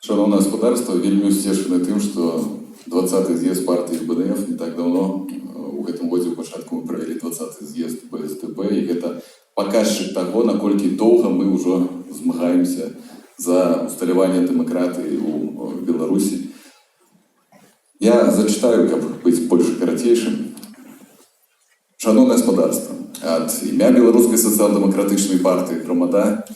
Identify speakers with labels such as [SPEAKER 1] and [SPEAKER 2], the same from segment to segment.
[SPEAKER 1] Шаноўнае спадарства, вельмі ўсцешаны тым, што 20-ы з'езд партыі БНФ, не так давно, у гэтым годзе ў пачатку, мы правялі 20-ы з'езд БСТБ, і гэта паказчык таго, наколькі доўга мы ўжо змагаемся за усталяванне дэмакратыі ў Беларусі. Я зачытаю, каб быць больш карацейшым. Шаноўнае спадарства, ад імя Беларускай сацыял-дэмакратычнай партыі «Грамада»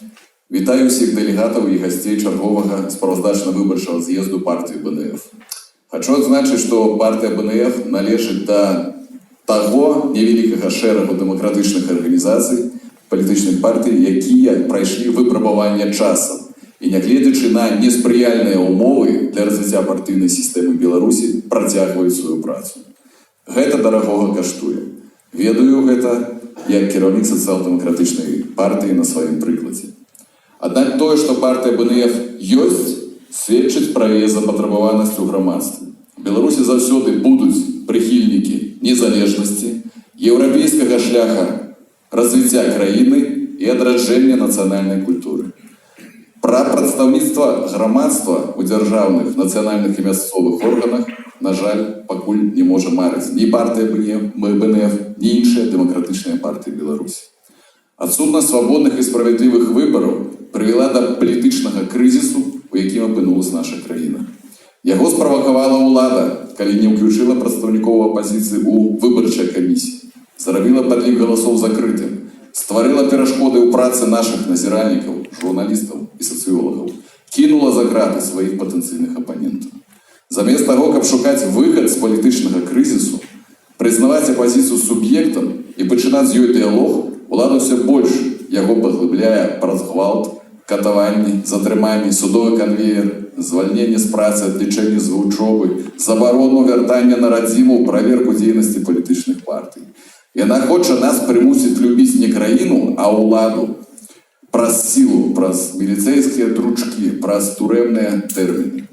[SPEAKER 1] вітаю ўсіх дэлегатаў і гасцей чарговага справаздачна-выбарчага з'езду партыі БНФ. Хачу адзначыць, што партыя БНФ належыць да таго невялікага шэрагу дэмакратычных арганізацый, палітычных партый, якія прайшлі выпрабаванне часам і, нягледзячы на неспрыяльныя ўмовы для развіцця партыйнай сістэмы Беларусі, працягваюць сваю працу. Гэта дарагога каштуе. Ведаю гэта як кіраўнік сацыял-дэмакратычнай партыі на сваім прыкладзе. Аднак тое, што партыя БНФ ёсць, сведчыць пра яе запатрабаванасць у грамадстве. Беларусі заўсёды будуць прыхільнікі незалежнасці, еўрапейскага шляха развіцця краіны і адраджэння нацыянальнай культуры. Пра прадстаўніцтва грамадства ў дзяржаўных, нацыянальных і мясцовых органах, на жаль, пакуль не можа марыць ні партыя БНФ, ні іншыя дэмакратычныя партыі Беларусі. Адсутнасць свабодных і справядлівых выбараў прывяла да палітычнага крызісу, у якім апынулася наша краіна. Яго справакавала ўлада, калі не ўключыла прадстаўнікоў апазіцыі ў выбарчыя камісіі, зрабіла падлік галасоў закрытым, стварыла перашкоды ў працы нашых назіральнікаў, журналістаў і сацыёлагаў, кінула за краты сваіх патэнцыйных апанентаў. Замест таго, каб шукаць выхад з палітычнага крызісу, прызнаваць апазіцыю суб'ектам і пачынаць з ёй дыялог, улада ўсё больш яго паглыбляе праз гвалт, катаванні, затрыманні, судовы канвеер, звальненне з працы, адлічэнне з вучобы, забарону вяртання на радзіму, праверку дзейнасці палітычных партый. Яна хоча нас прымусіць любіць не краіну, а ўладу праз сілу, праз міліцэйскія дручкі, праз турэмныя тэрміны.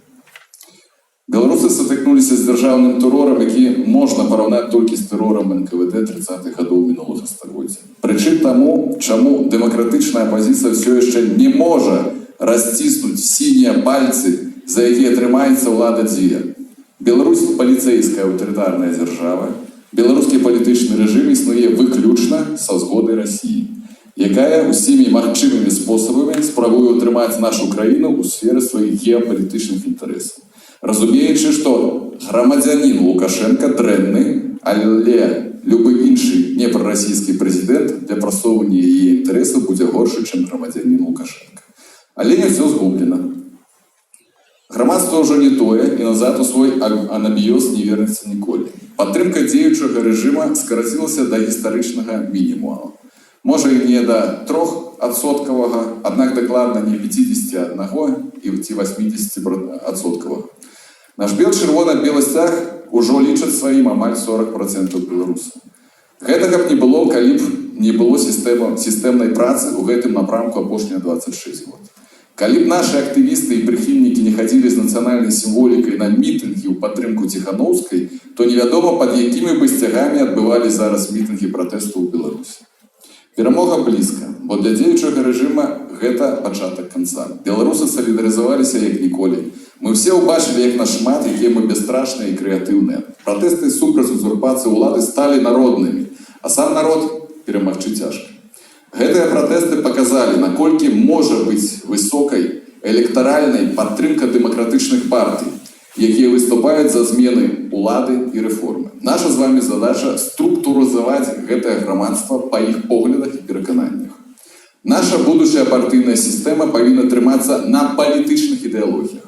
[SPEAKER 1] Беларусы сутыкнуліся з дзяржаўным тэрорам, які можна параўнаць толькі з тэрорам НКВД 30-х гадоў мінулага стагоддзя. Прычын таму, чаму дэмакратычная апазіцыя ўсё яшчэ не можа расціснуць сінія пальцы, за якія трымаецца ўлада, дзве. Беларусь — паліцэйская аўтарытарная дзяржава. Беларускі палітычны рэжым існуе выключна са згоды Расіі, якая ўсімі магчымымі спосабамі спрабуе ўтрымаць нашу краіну ў сферы сваіх геапалітычных інтарэсаў, разумеючы, што грамадзянін Лукашэнка дрэнны, але любы іншы непрарасійскі прэзідэнт для прасоўвання яе інтарэсаў будзе горшы, чым грамадзянін Лукашэнка. Але не ўсё згублена. Грамадства ўжо не тое і назад у свой анабіёз не вернецца ніколі. Падтрымка дзеючага рэжыма скарацілася да гістарычнага мінімуму. Можа, і не да 3-адсоткавага, аднак дакладна не 51 і ці 80-адсоткавага. Наш бел-чырвона-белы сцяг ужо лічаць сваім амаль 40% беларусаў. Гэтага б не было, калі б не было сістэмнай працы ў гэтым напрамку апошнія 26 год. Калі б нашы актывісты і прыхільнікі не хадзілі з нацыянальнай сімволікай на мітынгі ў падтрымку Ціханоўскай, то невядома, пад якімі бы сцягамі адбывалі зараз мітынгі пратэсту ў Беларусі. Перамога блізка, бо для дзеючага рэжыма гэта пачатак канца. Беларусы салідарызаваліся як ніколі. Мы ўсе ўбачылі, як нас шмат, якія мы бясстрашныя і крэатыўныя. Пратэсты супраць узурпацыі ўлады сталі народнымі, а сам народ перамагчы цяжка. Гэтыя пратэсты паказалі, наколькі можа быць высокай электаральнай падтрымка дэмакратычных партый, якія выступаюць за змены улады і рэформы. Наша з вами задача — структурызаваць гэтае грамадства па іх поглядах і перакананнях. Наша будучая партыйная сістэма павінна трымацца на палітычных ідэалогіях.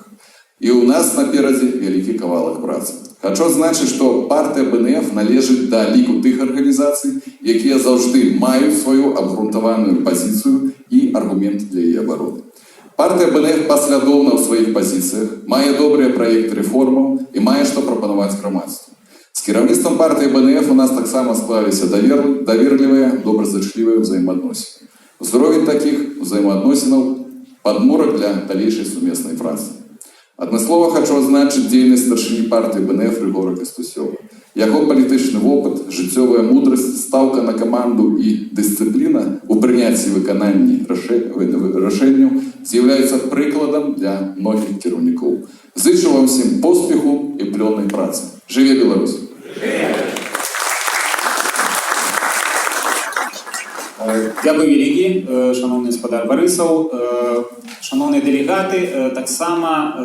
[SPEAKER 1] І ў нас наперадзе вялікі кавалак працы. Хачу адзначыць, што партыя БНФ належыць да ліку тых арганізацый, якія заўжды маюць сваю абгрунтаваную пазіцыю і аргументы для яе абароны. Партыя БНФ паслядоўна ў сваіх пазіцыях, мае добрыя праекты рэформаў і мае што прапанаваць грамадству. З кіраўніцтвам партыі БНФ у нас таксама склаліся даверлівыя, добразычлівыя ўзаемаадносіны. Узровень такіх узаемаадносінаў — падмурак для далейшай сумеснай працы. Адмыслова хачу адзначыць дзейнасць старшыні партыі БНФ Рыгора Кастусёва. Яго палітычны вопыт, жыццёвая мудрасць, стаўка на каманду і дысцыпліна ў прыняцці і выкананні рашэнняў з'яўляюцца прыкладам для многіх кіраўнікоў. Зычу вам усім поспеху і плённай працы. Жыве Беларусь!
[SPEAKER 2] Дзякуй вялікі, шаноўны спадар Барысаў, шаноўныя дэлегаты, таксама